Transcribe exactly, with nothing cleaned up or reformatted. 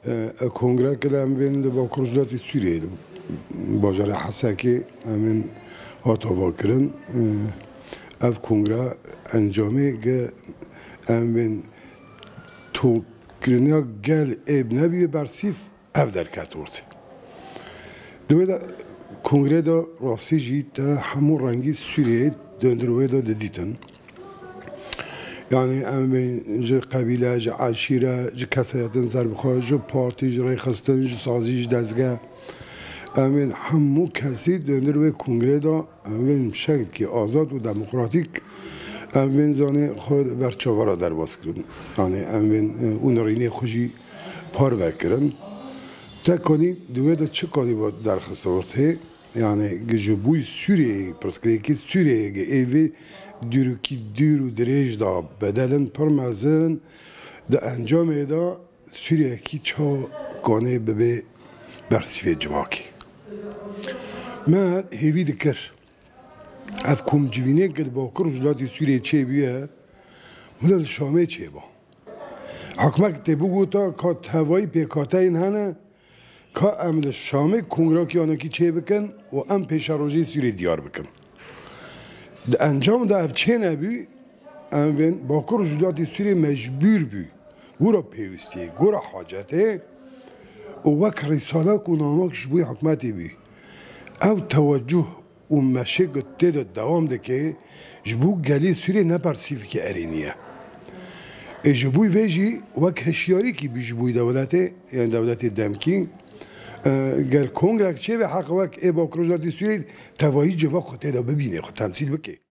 E, e, kongreke de em bên li Bakur Rojhilatê Sûriyeyê, li bajarê Hesekê em bên hat avakirin. E, ev kongre encamê ge em bên tokirina gel ê nebûye bersîv ev derket ortê. Di wê de kongrê de rastî jî te hemû rengî Sûriyeyê döndür wê de didîtin. Yani em bên ji qebîle, ji eşîre, ji kesayetên serbixwe, ji partî, ji rêxistin, ji sazî, ji dezge. Em bên hemû kesî döndür wê kongrê de em bên bi şeklekî azad û demokratîk em bên zanê xwe ber çavara derbas kirin. Yani em bên, e, û nirînê xwe jî parve kirin. Te kanî di wê de çi kanî bo derxiste ortê? Yani gi ji bûy Sûriyeyê, pirsgirêkî Sûriyeyê gi ê vê dûrikî dûr û dirêj da bedelin pir mezin di encamê de Sûriyekî ça kanê bibe bersîvê civakê. Me hêvî dikir ev komcivînê gi li Bakur Rojhilatê Sûriyeyê çêbûye, wile li Şamê çêba. Hikûmetê bigota ka tevayî pêkhateyên hene ka em li Şamê kongrakî anekî çêbikin û em pêşerojê Sûriyê diyar bikin. Di encam de ev çênebû, em bên Bakur Rojhilatê Sûriyê mecbûr bû, gora pêwîstiyê, gora hacetê û wek rîsalek û namek ji bo hikûmetê bû. Ew tewecuh û meşê ku tê de dewam dike, ji bo gelê Sûriyê ne bersîvekî erênî ye. Ê ji bo vê jî wek hişyarîkî bû ji bo dewletê, yani dewletê demkî, e, ger kongrek çêbe heq wek ê Bakur Rojhilatê Sûriyeyê tevayî civak xwe tê de bibîne, xwe temsîl bike.